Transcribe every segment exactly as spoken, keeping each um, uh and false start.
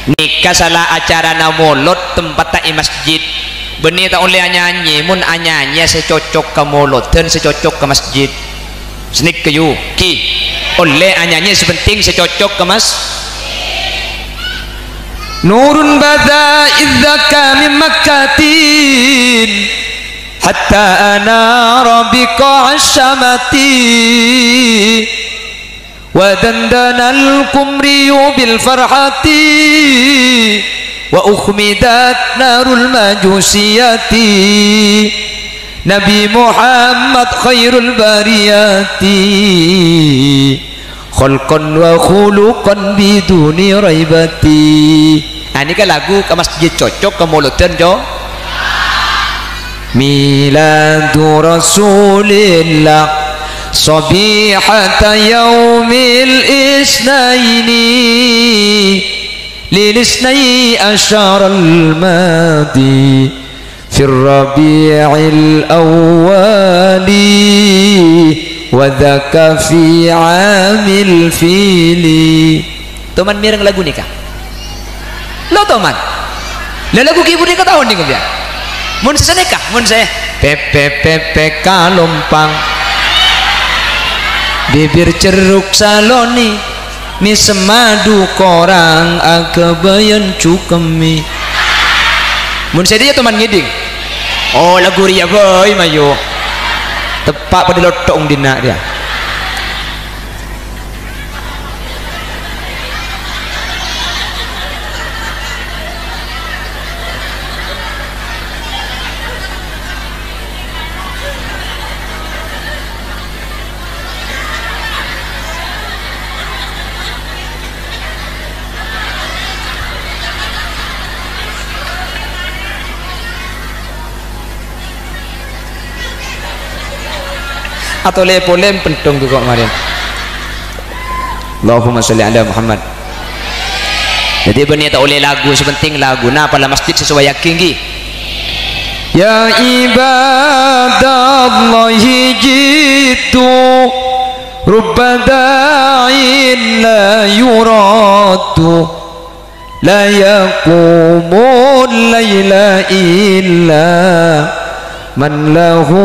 Nèka sala acarana molod tempatta è masjid. Bânnè ta' ollè anyanyè, mon anyanyè sè cocok ka molodan, sè cocok ka masjid. Sanèka yu, Ki. Ollè anyanyè sè penting sè cocok ka mas-, Nurun bada idzaka min Makkatin hatta anara biqa asyamati. Wa dandanal qumriyu bil farhati, wa ukhmidat narul majusiyati. Nabi Muhammad khairul bariyati, khalqan wa khuluqan biduni raibati. Ah, nèka lagu ka masjid cocok, ka molodan co-, Miladu Rasulillah sabihata yaumil isnaini lil isnai asyaral madi fir rabi'il awwali wa dzaka fi amil fili. Toman mèreng lagu nèka? Lo toman. Lah lagu ki budi ketahuan nih kemudian. Mun sè nèka, mun sè pepe pepe kalompang. Bibir ceruk saloni, mèsem madu korang aghâbâyan cukemmi. Mun sè dhiyâ toman ngèdhing. Oh, lagu rèya bhâi mayu. Teppa' padâ lotto' ong dinna' rèya. Atolè polè penthong ghu kok marèn. Allahumma sholli ala Muhammad. Dhâddhi bânnè ta' ollè lagu, sè penting laguna pala masjid sè sowayaghi, ghi. Ya ibadallahi jiddu rubba da'in la yuraddu. La yaqumul laila illa man lahu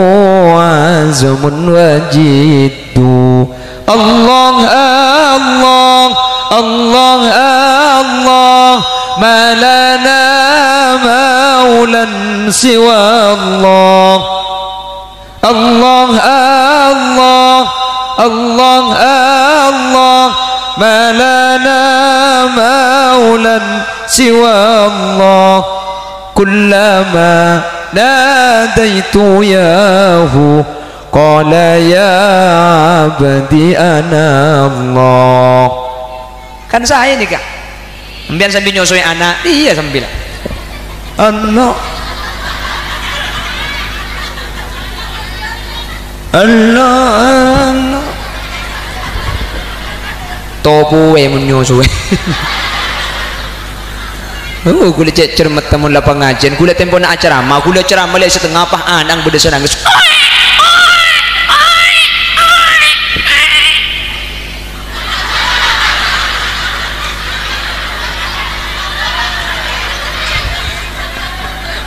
azmun wa jiddu. Allah, Allah, Allah, Allah, ma lana maulan siwa Allah. Allah, Allah, Allah, Allah, ma lana maulan siwa Allah. Kullama nadaitu yahu, qala ya abdi ana Allah. Kan saè nèka. Sampèyan sambi nyosowè ana', iyâ sambi la. Ana'. Ana', ana'. Topoè mon nyosowè. Oh, ghulâ cè' cermetta mon la pangajiân. Ghulâ tempona acarama, ghulâ carama lè' satengnga pas ana' bâdâ sè nangès.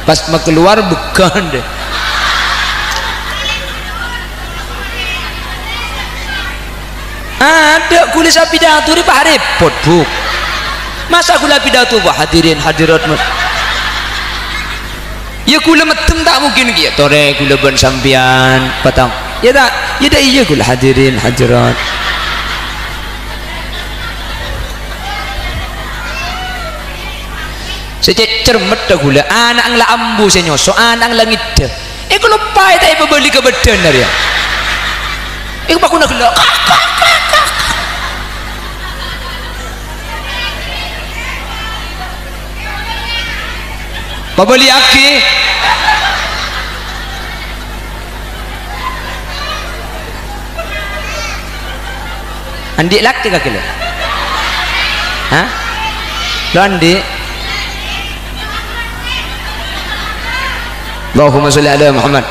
Pas makalowar, bhegghân, dhâ. Adâ' ghulâ sè pidato rè pas rèpot, Bu. Masa' ghulâ pidato, wah, hadirin hadirat, Mas. Yâ, ghulâ meddem ta' mungkin kèya. Torè ghulâ bân sampèyan, patang. Yâ ta'? Yâ ta' iyâ ghulâ hadirin hadirat. Sè cè' cermetta ghulâ, ana'na la ambu sè nyoso, ana'na la ngèddhâ. Èkaloppaè ta' èpabâli ka bâddhânna rèya. Èko paghuna ghellâ'. Pabâliyaghi. Andi' lakè kakè, lè'? Hah? Lo andi'? Allahumma sholli ala Muhammad.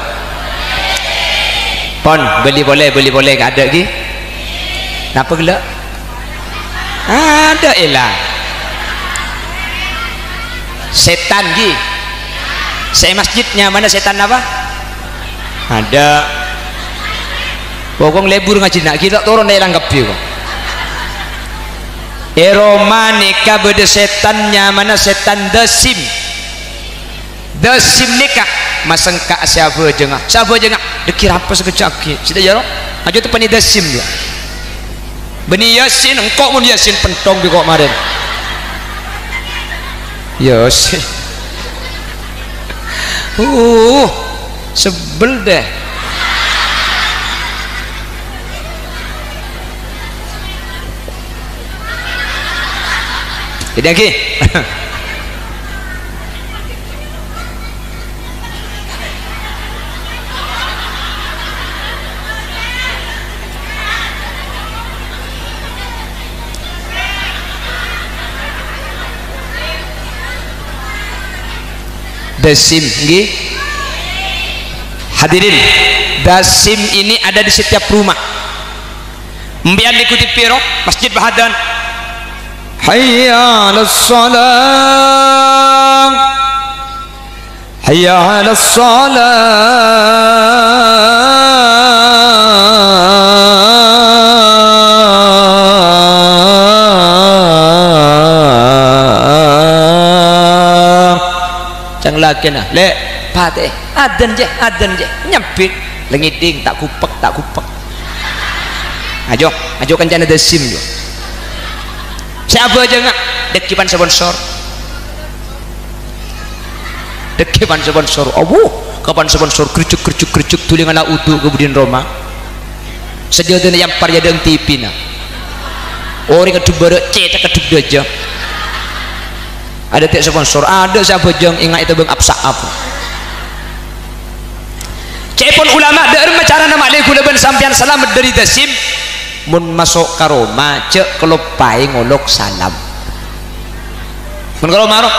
Pon, bâli polè, bâli polè, ka adâ' ghi. Napa ghellâ'? Adâ' èla. Sètan, ghi. Sè è masjid nyamana sètan apa? Adâ'. Pokok lebur ngajhina, ghi, ta' toron è langkebbi, kok. È roma nèka bâdâ sètan nyamana sètan Dasim. Dasim nèka masengka sè abhâjângnga. Sè abhâjângnga, dâggi' rapa sakejjhâ' aghi. Sè dâ' iyâ, ro? Ajâ teppanè Dasim, yâ. Bânnè Yasin, engko' mon Yasin pentong bi' ko' marèn. Yasin. Uh, sebel deh. Jadi lagi. Dasim, nggih. Hadirin, dasim ini ada di setiap rumah. Mbiyan niku dipèro, masjid bhâdhân. Hayya 'alas shalah. Hayya 'alas shalah. Cang lakèna, "Lè', patè, adzan jâ, adzan jâ." Nyambit, lè' ngèdhing, ta' ghupèk, ta' ghupèk. Ajo, ajo kancana dasim, yo. Sè abhâjângnga, dâggi' pan sponsor. Dâggi' pan sponsor. Awu, kapan sponsor gerjek, gerjek, gerjek, dhuli ngala' udhu ka budina roma. Sajâdâna yampar yâ dâ'eng T V-na. Orèng addhep bârâ', cètak addhep dâjâ. Adâ' tè' sponsor, adâ' sè abhâjâng, enga' ètabâng ap-sa'ap. Ca'èpon ulama, dâ'remma carana ma'lè kaulâ bân sampèyan salamet dâri dasim? Mon maso' ka roma, jhâ' kaloppaè ngolok salam. Mon ka roma, ro,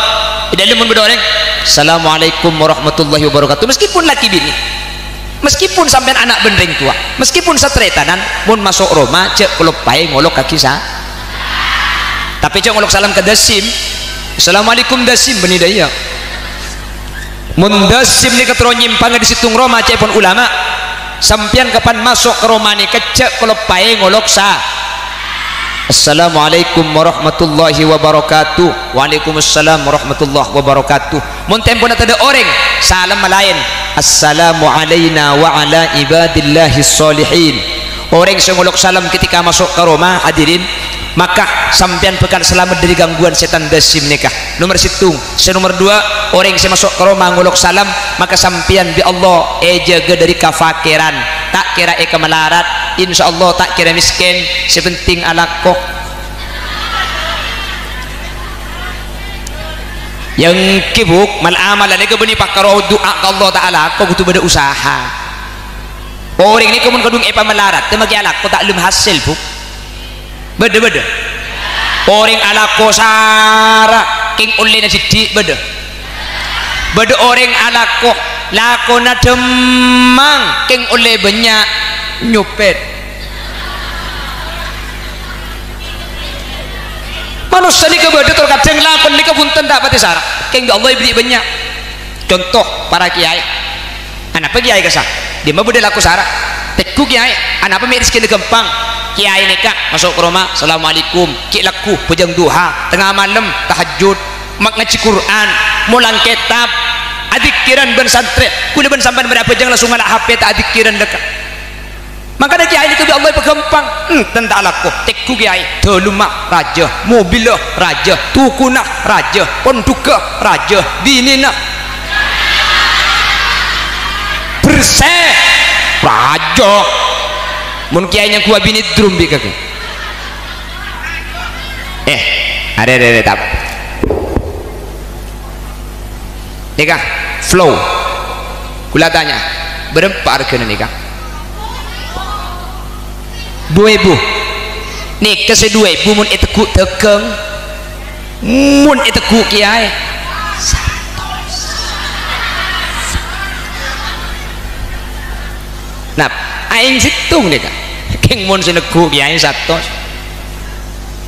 è dâlem mon bâdâ orèng, "Assalamualaikum warahmatullahi wabarakatuh." Meskipun lakè binè, meskipun sampèyan ana' bân rèng towa, meskipun sataretanan, mon maso' roma, jhâ' kaloppaè ngolokkaghi sa-, tapè jhâ' ngolok salam ka dasim. "Assalamualaikum dasim," bânnè dâ' iyâ. Mon dasim nèka terro nyèmpanga dâri sèttong roma, ca'èpon ulama, sampèyan kapan maso' ka roma nèka jhâ' kaloppaè ngolok sa-, "Assalamualaikum warahmatullahi wabarakatuh." "Waalaikumsalam warahmatullahi wabarakatuh." Mon tempona tadâ' orèng, salamma laèn, "Assalamu alaina wa ala ibadillahis shalihin." Orèng sè ngolok salam ketika maso' ka roma, hadirin, maka sampèyan bhâkal salamet dâri gangguan sètan dasim nèka. Nomer sèttong. Sè nomer duwâ', orèng sè maso' ka roma ngolok salam, maka sampèyan bi' Allah èjâgâ dâri kafakiran. Ta' kèra èkamalarat, insyaallah ta' kèra mèskèn, sè penting alako. Yâ ènggi, Bu', mal-amalan nèka bânnè parkara du'a ka Allah Ta'ala, kodhu bâdâ usaha. Orèng nèka mon kadhung èpamalarat, tèmma kèya alako ta' lem hasil, Bu'. Bâdâ, bâdâ. Orèng alako sara kèng ollèna sèdhi', bâdâ. Bâdâ orèng alako, lakona dhâmmang kèng ollè bânnya', nyopèt. Manossa nèka bâdâ tor kadhâng lakon nèka bhunten ta' patè sara, kèng bi' Allah èberri' bânnya'. Conto, para kèyaè. Anapa kèyaè kassa'? Dimma bâdâ lako sara? Tèngghu kèyaè, anapa mè' rejhekkèna ghâmpang? Kèyaè nèka maso' ka roma, "Assalamualaikum," ghi' lagghu bhâjâng duha, tengnga malem tahajjud, ma-, ngajhi Qur'an, molang kètab, adzikkiran bân santrè. Kaulâ bân sampèyan marè abhâjâng langsung ngala' H P ta' adzikkiran lèka. Mangkana kèyaè nèka bi' Allah èpaghâmpang. Enten ta' alako. Tèngghu kèyaè. Dâlumma rajâ, mobilla rajâ, tokona rajâ, pondhugghâ rajâ, binèna bersè rajâ. Mon kèyaè nyangghuwâ binè drumbi' kakè. Eh, arè, arè, arè, tap. Nèka, flow. Kaulâ tanya, bârâmpa arghâna nèka? Duwâ èbu. Nèka sè duwâ èbu mon ètèghu' dhâghâng, mon ètèghu' kèyaè, satos. Nah, aèng sèttong nèka. Kèng mon sè neggu' kèyaè satos.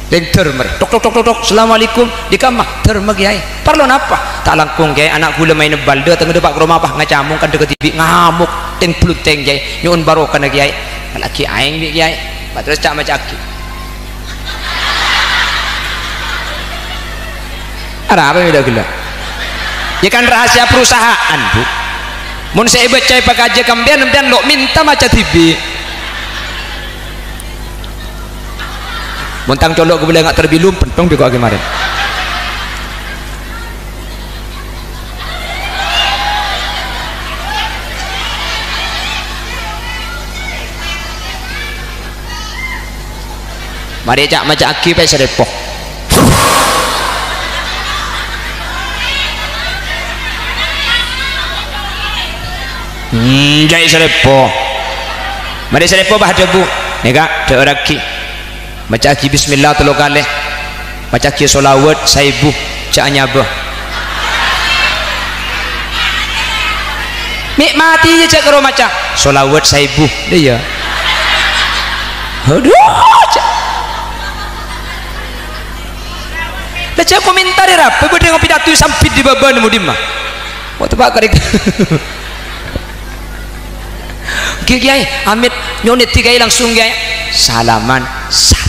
Tèngdhâr marè. Tok, tok, tok, tok, tok. "Assalamualaikum." "Dhi kamma?" "Dâr ma, Kèyaè." "Parlo napa?" "Ta' langkong, Kèyaè. Ana' ghulâ maèn bal dâ', tengngedhâ Pa' Karo mapah ngacamong kandhâ kadhibi', ngamok, tèng-bulutèng, Kèyaè. Nyo'on barokana, Kèyaè." "Laghi aèng bi', Kèyaè." Pas terros ca'-maca'aghi. Arapa mè' dâ' ghellâ'? Ya kan rahasia perusahaan, Bu. Mon sè èbâca èpakajâ ka empèyan, empèyan lo' mènta maca dhibi'. Mon tang colo' ghâbây nga' terbilum, pentong bèko' aghi marèn. Marè ca'-maca'aghi pèssè rèpo. Hmm, jâi' sè rèpo. Marè sè rèpo bâ' adhâbu. Nèka, dhâ'ârraghi. Maca'aghi bismillah tello kalè. Maca'aghi sholawat saèbu, jhâ' anyabâ. Mè' matè jâ' karo maca sholawat saèbu. Iyâ. Adhu, jâ'. Lah, jâ' komentarè rapa bâdâ ngopi datu sambit è bâbâna mudimma. Wa' teppa' karè. Ghi, Kèyaè, amit nyo'on èdhi, Kèyaè, langsung, Kèyaè. Salaman satos.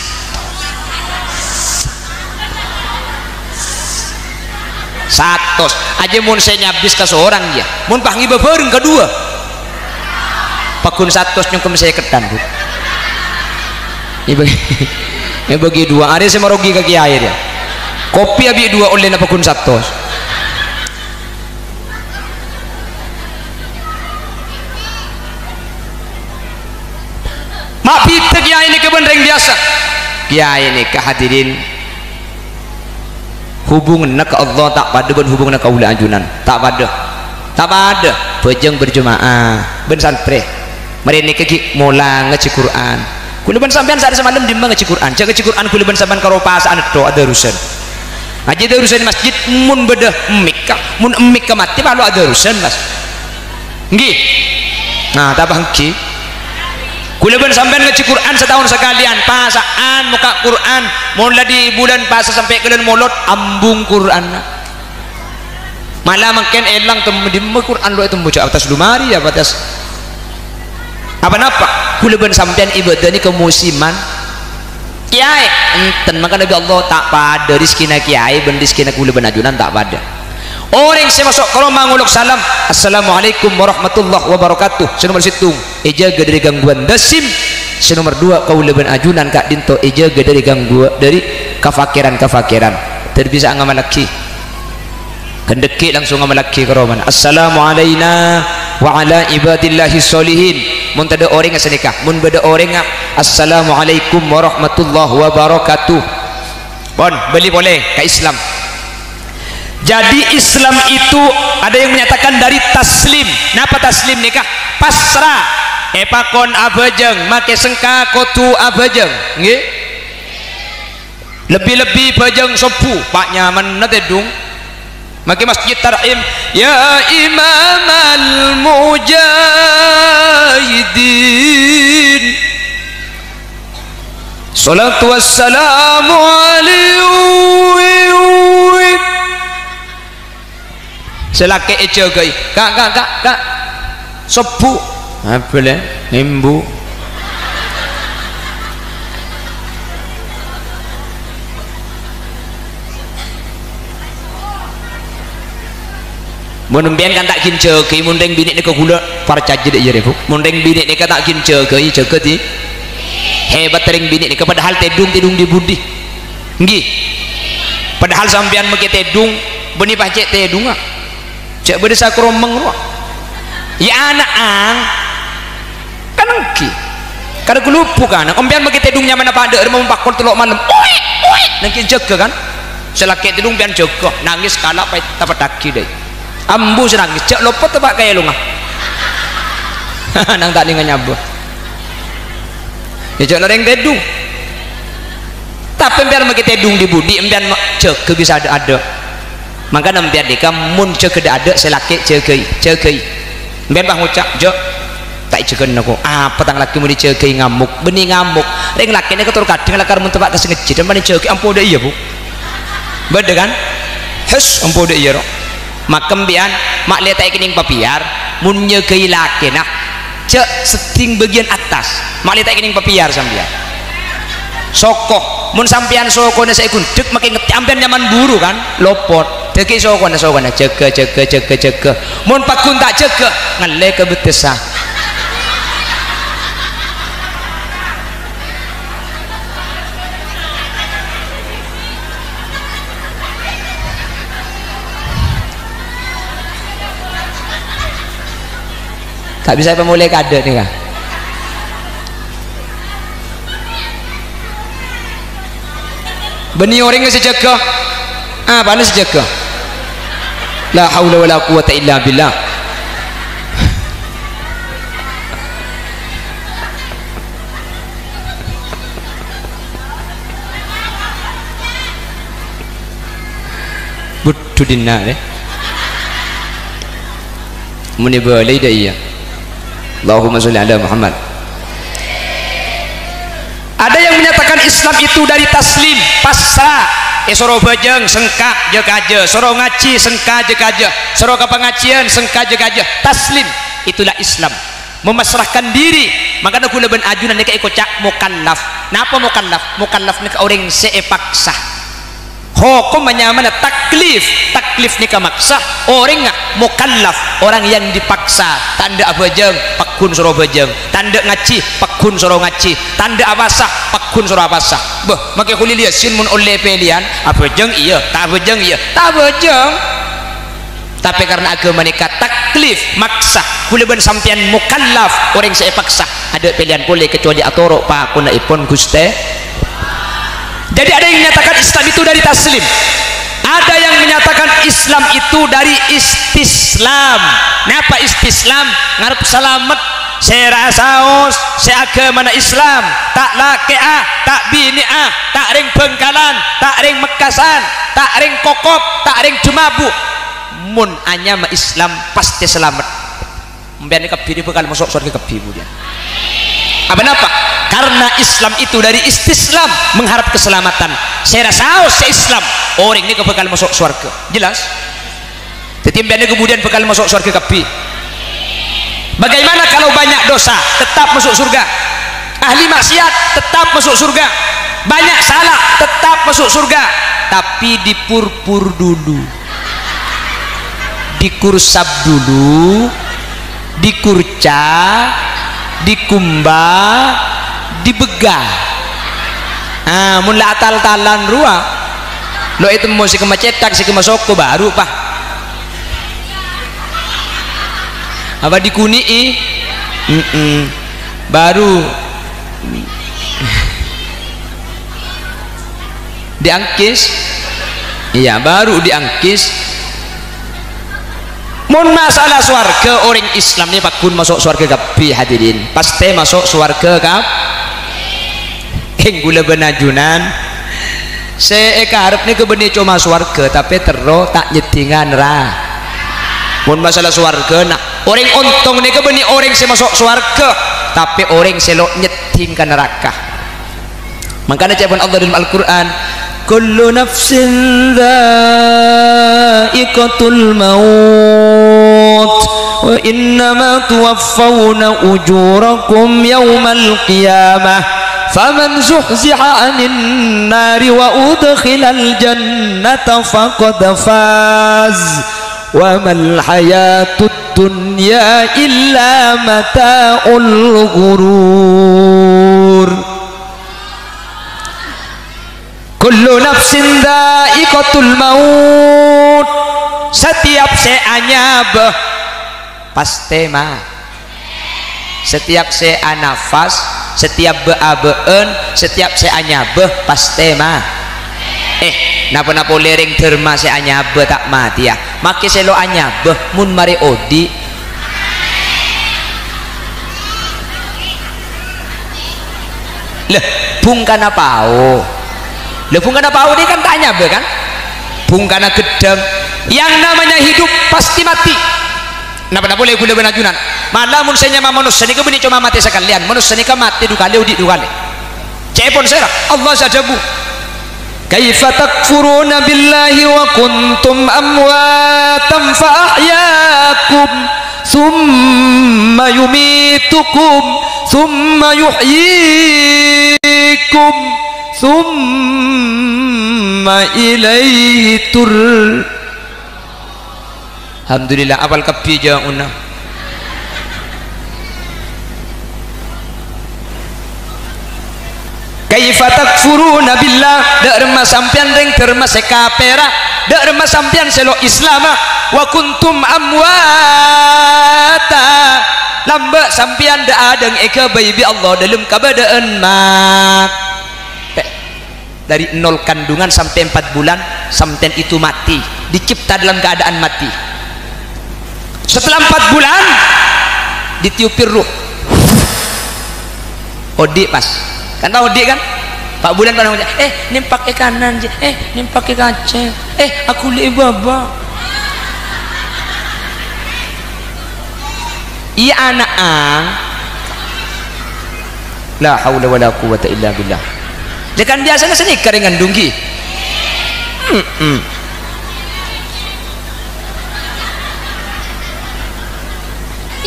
Satos. Ajâ mon sè nyabis ka sorang, yâ. Mon pas ngibâ bhâreng ka duwâ'. Paggun satos nyongkem sèkèdhân, Bu. Èbâ-, èbâgi duwâ'. Arèya sè marogi ka Kèyaè, yâ. Kopi abi' duwâ' ollèna paggun satos. Ma' bhidhâ kèyaè nèka bân rèng biyasa. Kèyaè nèka, hadirin, hubunganna ka Allah ta' padâ bân hubunganna kaulâ ajunan. Ta' padâ. Ta' padâ. Bhâjâng berjemaah bân santrè. Marè nèka ghi' mola ngajhi Qur'an. Kaulâ bân sampèyan saarè samalem dimma ngajhi Qur'an. Jâ' ngajhi Qur'an kaulâ bân sampèyan karo pasa'an ètto adhârusan. Ngajhi adhârusan è masjid, mon bâdâ mik-a, mon mik-a matè, pas lo' adhârusan, Mas. Ènggi? Nah, ta' bâ' ènggi? Kaulâ bân sampèyan ngajhi Qur'an sataon sakalèyan, pasa'an mokka' Qur'an, mon la dhi' bulân pasa sampè' kalèn molod, ambung Qur'anna. Mala mangkèn èlang tem-, dimma Qur'an lo' ètemmo, jâ' atas lumari, yâ, atas. Apa-napa? Kaulâ bân sampèyan ibâdâ nèka musiman. Kèyaè, enten, mangkana bi' Allah ta' padâ rejhekkèna kèyaè bân rejhekkèna kaulâ bân ajunan ta' padâ. Orèng sè maso' ka roma ngolok salam, "Assalamualaikum warahmatullahi wabarakatuh." Sè nomer sèttong, èjâgâ dâri gangguan dasim. Sè nomer duwâ', kaulâ bân ajunan ka'dinto èjâgâ dâri ganggu-, dâri kafakiran-kafakiran. Dâri bisa'a ngamallaghi. Ghândhâghi langsung ngamallaghi ka romana. "Assalamu alaina wa ala ibadillahis sholihin." Mon tadâ' orèngnga sanèka, mon bâdâ orèngnga, "Assalamualaikum warahmatullahi wabarakatuh." Pon, bâli polè ka Islam. Jadi, Islam itu ada yang menyatakan dari taslim. Napa taslim nèka? Pasra. Èpakon abhâjâng, makè sengka kodhu abhâjâng. Ngghi? Lebbi-lebbi bhâjâng sobbhu, pa' nyamanna tèdung. Makè masjid tarhim, "Ya Imamal Mujahidin. Sholatu wassalamu alaihi." Sè lakè' èjâgâi, "Ka', ka', ka', ka', sobbhu." Abâlâ, embu. Mon empèyan kan ta' ghin jâgâi, mon rèng binè' nèka ghulâ parcajâ dâ' iyâ rè, Bu. Mon rèng binè' nèka ta' ghin jâgâi, jâgâ dhi-, hebat rèng binè' nèka, padahal tèdung, tèdung dhi-budhi. Ènggi. Padahal sampèyan makè tèdung, bânnè pas cè' tèdungnga. Jâ' bâdâ sakromeng rowa. Yâ ana'an. Kan ènggi. Karè galubbu' kana'. Empèyan makè tèdung nyamana padâ, rèma mon pakol tello' malem. Oi, oi. Nangkèn jâgâ kan. Sè lakè' tèdung empèyan jâgâ. Nangès kala' pa-, tapèddhâghi dâi. Ambu sè nangès. Jâ' lopot apa' kaèlongnga. Nang ta' nènga nyabâ. Yâ jâ' la rèng tèdung. Tapè empèyan makè tèdung dhi-budhi, empèyan ma-, jâgâ bisa adâ'-adâ'. Mangkana empèyan nèka mon jâgâ dâ'-adâ' sè lakè' jâgâi, jâgâi. Empèyan pas ngoca', "Jâ', ta' èjâgâna ko'. Apa tang lakè mon èjâgâi ngamok?" Bânnè ngamok. Rèng lakè' nèka tor kadhâng lakar mon teppa' ka sè ngejjhit, ampon èjâgâ ampon dâ' iyâ, Bu. Bâdâ, kan? Hus, ampon dâ' iyâ, ro. Makem bi'an, ma' lè ta' èkennèng papèyar, mon nyâgâi lakèna, jhâ' sedding bâgiyân attas, ma' lè ta' èkennèng papèyar sampèyan. Soko, mon sampèyan sokona sè èghundhek, makè ngettè' sampèyan nyaman buru, kan? Lopot. Dhâggi' sokona, sokona, jâgâ, jâgâ, jâgâ, jâgâ. Mon pagghun ta' jâgâ, ngallè ka bâtessa. Ta' bisa èpamolaè kadâ' nèka. Bânnè orèng sè jâgâ. Apana sè jâgâ? La haula wala quwwata illa billah. Budhu dinna', rè. Mon èbâlâi dâ' iyâ. Allahumma sholli ala Muhammad. Ada yang menyatakan Islam itu dari taslim, pasrah. Èsoro bhâjâng, sengka, jâ-kajâ. Soro ngajhi, sengka, jâ-kajâ. Soro ka pangajiân, sengka, jâ-kajâ. Taslim, itulah Islam. Memasrahkan diri. Mangkana ghulâ bân ajunan nèka èkoca' mukallaf. Napa mukallaf? Mukallaf nèka orèng sè èpaksa. Hokomma nyamana taklif. Taklif nèka maksa. Orèngnga mukallaf, orang yang dipaksa. Ta' endâ' abhâjâng, pagghun soro bhâjâng. Ta' endâ' ngajhi, pagghun soro ngajhi. Ta' endâ' apasa, pagghun soro apasa. Bâh, makè Kholil Yasin mon ollè pèlèyan, abhâjâng iyâ, ta' abhâjâng iyâ, ta' abhâjâng. Tapè karna aghâma nèka taklif, maksa, ghulâ bân sampèyan mukallaf, orèng sè èpaksa, adâ' pèlèyan polè kacobâli atoro' pakonnaèpon Ghustè. Jadi ada yang menyatakan Islam itu dari taslim, ada yang menyatakan Islam itu dari istislam. Napa istislam? Ngarep salamet, sè ra saos, sè aghâmana Islam, ta' lakè'a, ta' binè'a, ta' rèng Bhângkalan, ta' rèng Mekkasan, ta' rèng Kokop, ta' rèng Jemabu. Mon anyama Islam, pastè salamet. Sampèyan kabbhi nèka bhâkal maso' sowarghâ kabbhi, kemudian. Apa napa? Karena Islam itu dari istislam, mengharap keselamatan. Sè ra saos sè Islam, orèng nèka bhâkal maso' sowarghâ. Jelas? Dhâddhi, sampèyan nèka kemudian bhâkal maso' sowarghâ kabbhi. Bagaimana kalau banyak dosa, tetap masuk surga? Ahli maksiat, tetap masuk surga. Banyak salah, tetap masuk surga. Tapi dipurpur dulu. Dikursap dulu, dikurca, dikumba, dibegga. Ah, mon la atal-talan rowa, lo' ètemmo sè kemma cèthak, sè kemma soko, baru, pa. Apa dikuni'i? Mm-mm. Baru. Diangkis? Iyâ, baru diangkis. Mon masalah sowarghâ, orèng Islam nèka pagghun maso' sowarghâ kabbhi, hadirin. Pastè maso' sowarghâ kab-, Èng ghulâ bân ajunan, sè èkarep nèka bânnè coma sowarghâ, tapè terro ta' nyeddhinga nèra-, mon masalah sowarghâ, na, orèng ontong nèka bânnè orèng sè maso' sowarghâ, tapè orèng sè lo' nyeddhing ka naraka. Mangkana ca'èpon Allah dâlem Al-Qur'an, "Kullu nafsin dza'iqatul maut, wa innama tuwaffawna ujurakum yaumal qiyamah, faman zuhziha 'anin nari wa udkhilal jannata faqad faz, wa mal hayatud dunya illa mata'ul ghurur." Kullu nafsin dza'iqatul maut. Setiap sè anyabâ pastè ma-, setiap sè anafas, setiap bâ-abâ'ân, setiap sè anyabâ pastè ma-, eh, napa-napa polè rèng dhârma sè anyabâ ta' matèya? Makè sè lo' anyabâ mon marè odi'. Lah, bhungkana pao. Lah, bhungkana pao ini kan ta' anyabâ, kan? Bhungkana ghedhâng. Yang namanya hidup pasti mati. Napa-napa polè ghulâ bân ajunan. Mala mon sè nyama manossa nèka bânnè coma matè sakalèyan. Manossa nèka matè du kalè, odi' du kalè. Ca'èpon sèra? Allah sè adhâbu, "Kaifa takfuruna billahi wa kuntum amwatan fa ahyakum, tsumma yumitukum, tsumma yuhyikum, tsumma ilaihi tur-" Alhamdulillah, apal kabbhi jâuna. "Kaifa takfuruna billah?" Dâ' remma sampèyan rèng dâremma sè kapèra? Dâ' remma sampèyan sè lo' Islama? "Wa kuntum amwata." Lambâ' sampèyan dâ'-adâ'eng èghâbây bi' Allah dâlem kabâdâ'ân matè. Dari nol kandungan sampai empat bulan, sampeyan itu mati, dicipta dalam keadaan mati. Setelah empat bulan, ditiupi ruh. Odi' pas. Kan tao odi' kan? Empat bulan kan, "Eh, nèmpakè kanan, Ji. Eh, nèmpakè kacèng. Eh, aku li'è baba." Iyâ, ana'a. La haula wala quwwata illa billah. Lha kan biasana sanèka rèng ngandung, ghi? Mm-mm.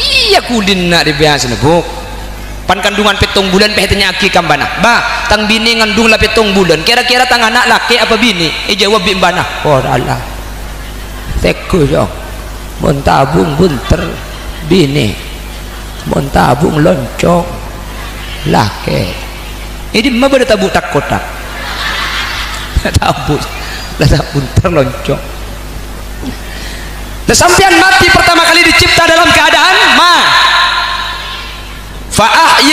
Iyâ, kulina rè biasana, Bu. Pan kandungan pèttong bulân pèh ètanya'aghi ka embhâna, "Bâ, tang binè ngandung la pèttong bulân, kèra-kèra tang ana' lakè' apa binè?" Èjâwâb bi' embhâna, "Ora la." Teggu, Song. Mon tabung bunter, binè. Mon tabung loncong, lakè. È dimma bâdâ tabung tako', ta'? Tabung, la tabung bunter loncong. Lah, sampèyan mati pertama kali dicipta dalam keadaan ma-, Fa ahyakum,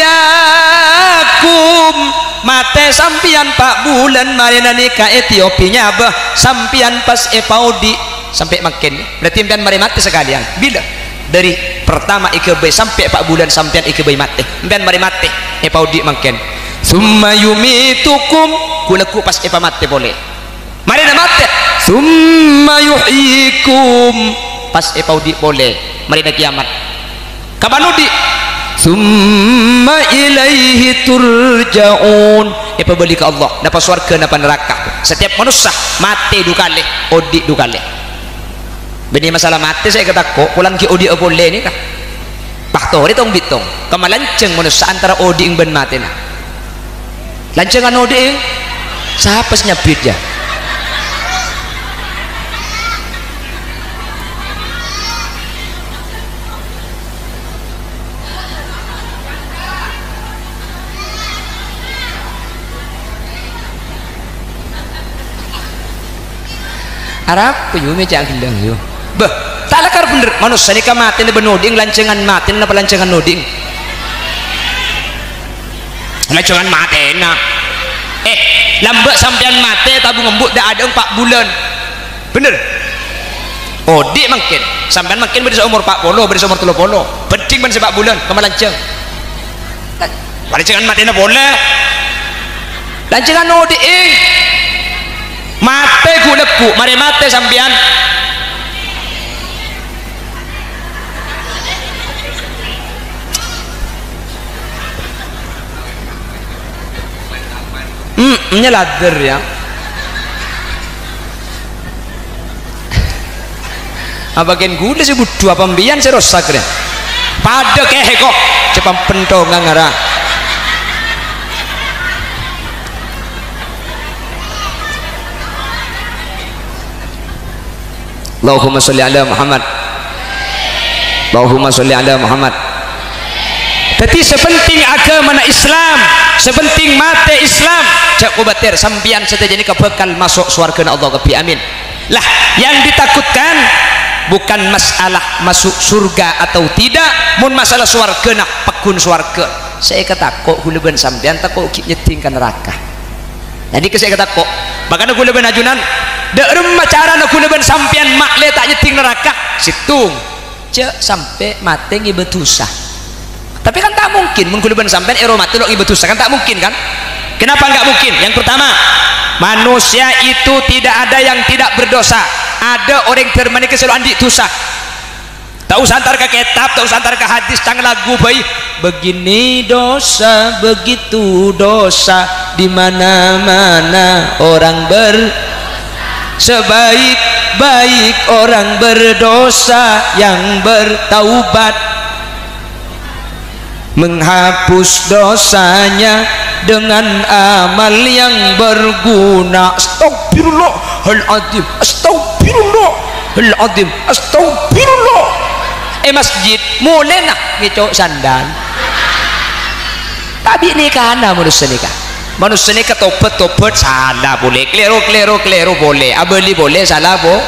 matè sampèyan pa' bulân marèna nèka ètiupi nyabâ, sampèyan pas èpaodi' sampè' mangkèn. Berarti sampèyan marè matè sakalèyan. Bilâ? Dâri pertama èghâbây sampè' pa' bulân sampèyan èghâbây matè. Sampèyan marè matè, èpaodi' mangkèn. Tsumma yumitukum, ghu-lagghu pas èpamatè polè. Marèna matè, tsumma yuhyikum, pas èpaodi' polè, marèna kiyamat. Kapan odi'? Tsumma ilaihi turja'un, èpabâli ka Allah, napa sowarghâ, napa naraka. Setiap manossa matè du kalè, odi' du kalè. Bânnè masalah matè sè èkatako', polana ghi' odi'â polè nèka. Pas torè tong-bitong, kemma lanjhâng manossa antara odi'èng bân matèna. Lanjhângan odi'èng? Sapa sè nyabbit, yâ? Arapa, yu, mè' cè' ghellâ', yu? Bâh, ta' lakar bhendher. Manossa nèka matèna bân odi'èng, lanjhângan matèna napa lanjhângan odi'èng? Lanjhângan matèna. Eh, lambâ' sampèyan matè, tabung embu' dâ'-adâ'eng pa' bulân. Bhendher? Odi' mangkèn. Sampèyan mangkèn bâdâ saomor pa' polo, bâdâ saomor tello polo. Bhânding bân sè pa' bulân, kemma lanjhâng. Palanjhângan matèna polè. Lanjhângan odi'èng. Matè ghu-lagghu, marè matè sampèyan. Hmm, nyaladdher, yâ. Apa kèng ghulâ sè budhu, apa sampèyan sè rosak, rè? Padâ kèhè, ko'. Cè' pampenthongan ngara. Allahumma sholli ala Muhammad. Allahumma sholli ala Muhammad. Dhâddhi, sè penting aghâmana Islam, sè penting matè Islam. Jhâ' kobâtèr, sampèyan sadhâjâ nèka bhâkal maso' sowarghâna Allah kabbhi. Amin. Lah, yang ditakutkan bukan masalah masuk surga atau tidak, mon masalah sowarghâna, pagghun sowarghâ. Sè èkatako' ghulâ bân sampèyan tako' ghi' nyeddhing ka naraka. Jadi, kè sè èkatako', mangkana ghulâ bân ajunan, dâ' remma carana ghulâ bân sampèyan ma'lè ta' nyeddhing naraka? Sèttong, jhâ' sampè' matè ngibâ dhusa. Tapè kan ta' mungkin, mon ghulâ bân sampèyan èro matè lo' ngibâ dhusa, kan ta' mungkin, kan? Kenapa nggak mungkin? Yang pertama, manusia itu tidak ada yang tidak berdosa. Ada orèng dâremma nèka sè lo' andi' dhusa. Ta' osa entar ka kètab, ta' osa entar ka hadis, cang lagu bhâi. Begini dosa, begitu dosa, di mana-mana orang ber-, sebaik-baik orang berdosa yang bertaubat. Menghapus dosanya dengan amal yang berguna. Astagfirullahaladzim, astagfirullahaladzim, astagfirullah. È masjid, molèna ngèco' sandal. Tabi' nèkana manossa nèka. Manossa nèka tobhât-tobhât, sala polè. Kalèro, kalèro, kalèro polè. Abâli polè, sala po-,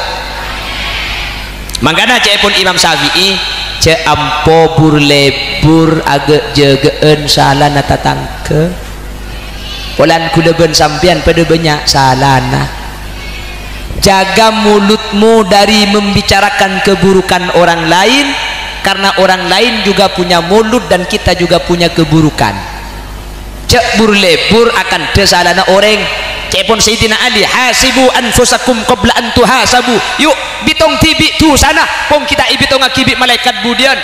Mangkana ca'èpon Imam Syafi'i, "Jhâ' ampo bur-lebbur aghâ'-jâghâ'ân salana tatangghâ." Polana kaulâ bân sampèyan padâ bânnya' salana. Jaga mulutmu dari membicarakan keburukan orang lain, karena orang lain juga punya mulut dan kita juga punya keburukan. Jhâ' bur-lebbur akandhâ salana orèng. Ca'èpon Sayyidina Ali, "Hasibu anfusakum qabla an tuhasabu." Yu', bitong dhibi' dhusana, pong ghi' ta' èbitongngaghi bi' malaèkat budiyân.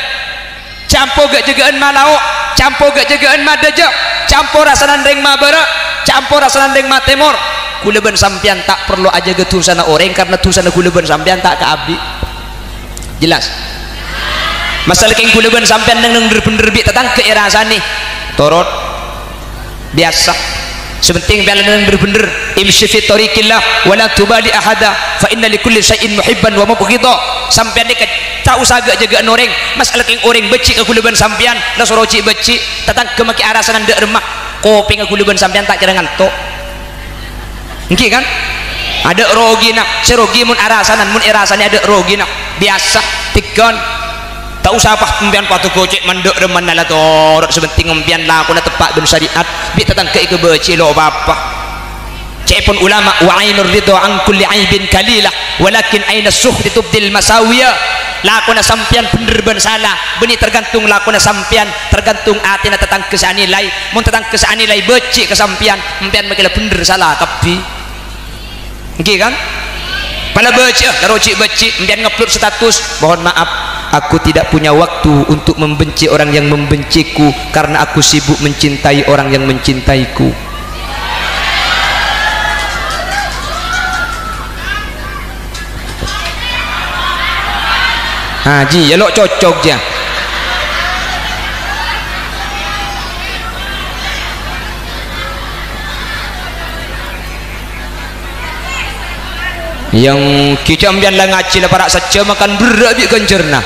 Jhâ' ampo ghâ'-jâghâ'ân malao', jhâ' ampo ghâ'-jâghâ'ân madhâjâ, jhâ' ampo rassana rèng mabârâ', jhâ' ampo rassana rèng matèmor. Kaulâ bân sampèyan ta' parlo ajâgâ dhusana orèng, karna dhusana kaulâ bân sampèyan ta' kaabi'. Jelas? Masala kèng kaulâ bân sampèyan neng-neng bhender-bhender bi' tatangghâ èrasanè. Torot. Biyasa. Sè pentèng sampèyan neng-neng bhender-bhender. "Imshi fi tariqillah, wa la tubali ahada, fa inna li kulli syai'in muhibban wa mubghidha." Sampèyan nèka ta' osa ghâ'-jâghâ'ân orèng. Masala kèng orèng bâji' ka kaulâ bân sampèyan, la soro jhi' bâji'. Tatangghâ makè arasanan dâ' remma. Kopèngnga kaulâ bân sampèyan ta' kèra nganto'. Èngghi, kan? Adâ' rogina, sè rogi mon arasanan, mon èrasanè adâ' rogina. Biyasa, tèghân. Ta' osa, pas, empèyan padâ ghocè' mandâ' remma la torot, sè pentèng empèyan lakona teppa' bân syariat, bi' tatangghâ èkabâji'i lo' pa-apa. Ca'èpon ulama, "Wa ainur ridha an kulli aibin kalilah, walakin ainas sukhti tubdil masawiya." Lakona sampèyan bhender bân sala, bânnè tergantung lakona sampèyan, tergantung atèna tatangghâ sè anilai. Mon tatangghâ sè anilai bâji' ka sampèyan, empèyan makè la bhender sala kabbhi. Èngghi, kan? Pala bâji'â, la roji' bâji', empèyan ngupload status, "Mohon maaf, aku tidak punya waktu untuk membenci orang yang membenciku, karena aku sibuk mencintai orang yang mencintaiku." Ah, jiyâ lo' cocok, jiyâ. Yang kita empèyan la ngajhi la para' sajjhâ makan berrâ' bi' ghânjhârânna.